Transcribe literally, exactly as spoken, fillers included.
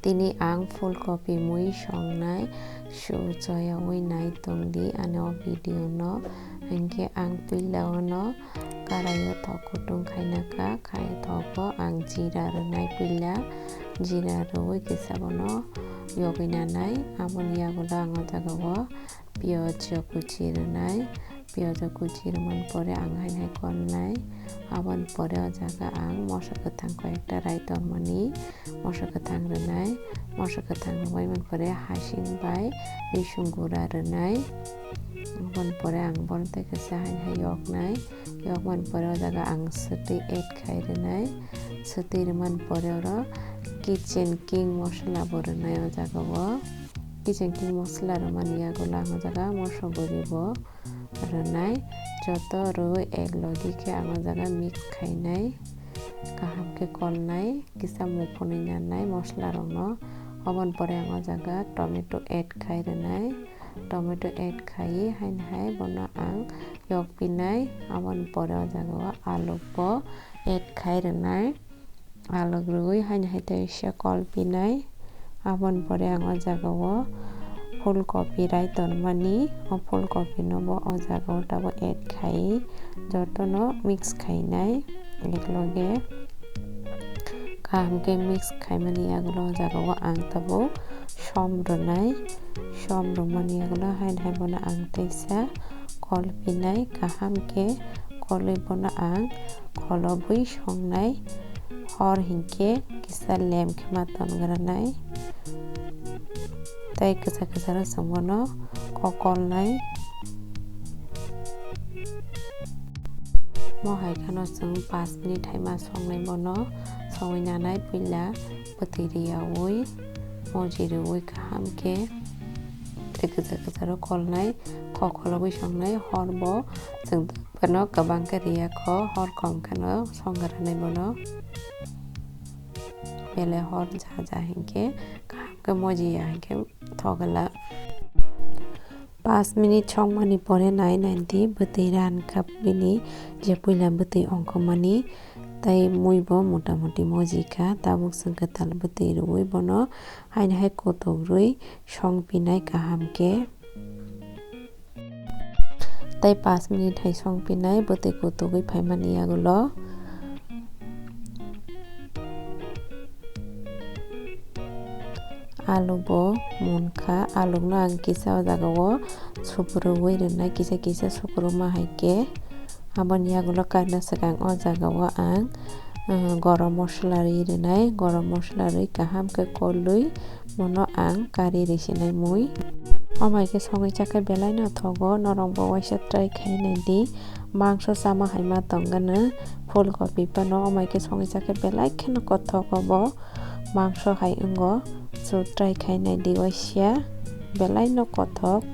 Tini ang full kopi mui songnai, su choyawi nai tongdi ani o video no. Hinkhe ang puila ono karai o thok kutung khaina kha, khai thogo ang jira rwnai puila, jira rwui kisa bono yogwi nanai, aboni yagulo ang o jaga o piyaj kuchi rwnai, piyaj kuchi rwmani pore ang haino hai kolnai, aboni pore o jaga ang moso kwthang koi ekta rai tongmani, moso kwthang rwnai, moso kwthang rwmani pore hasing bai risung gura rwnai, aboni pore ang bono tei kisa haino hai yoknai, yokmani pore o jaga ang swtwi add khai rwnai, swtwi rwmani pore oro kitchen king masala bo rwnai o jaga o. Kitchen king masala rwmani yagulo ang o jaga moso guri bo rwnai. Joto rwui ek logi khe ang o jaga mix khainai. Kaham khe kolnai, kisa muphunwi nanai masala rokno. Oboni pore ang o jaga tomato add khai rwnai. Tomato add khaiwi haino hai bono ang yokpinai. Aboni pore o jaga o aluk bo add khai rwnai. Aluk rwui haino hai teisa kolpinai. Aboni pore ang o jaga o full kopi rai tonmani, o full kopi no bo o jaga o tabuk add khai jotono mix khainai ek loge. Kaham khe mix khaimani yagulo o jaga o ang tabuk som rwnai, som rwmani yagulo haino hai bono ang teisa kolpinai kaham khe kolwi bono ang kholobwi songnai. Hor hinkhe kisa lem khe ma tongranai tei kwchar kwcharo chwng bono kokolnai. Mo hai kheno chwng panch minute hai ma songnai bono, songwi nanai puila bwtwi riyaui moji rwui kaham khe tei kwchar kwcharo kolnai, kok kholobwi songnai hor bo chwng. Bono kwbang khe riya kho, hor kom kheno songranai bono. Belai hor ja ja hinkhe kaham khe moji ya hinkhe thogala. Panch minute songmani pore nai naidi bwtwi ran kha bini je puila bwtwi ongkhormani tei mui bo mota moti moji kha, tabuk chwng kwtal bwtwi rwui bono haino hai kutuk rwi songpinai kaham khe. Tei panch minute hai songpinai bwtwi kutugwi phaimani yagulo. Alu bo munkha, alukno ang kisa o jaga o suprubwi rwnai, kisa kisa supruma hai khe. Aboni yagulo kaisa swkang o jaga o ang, ah, gorom masala rwi rwnai, gorom masala rwi kaham khe kolwi bono ang kari risinai mui. Omo hai khe songwi chakhe belai no thogo, norok bo waisa try khai naidi. Mangso chama hai ma tongano full kopi phano, omo hai khe songwi chakhe belai kheno kothok obo. Mangso hai wngo, so try khai naidi waisa, belai no kothok.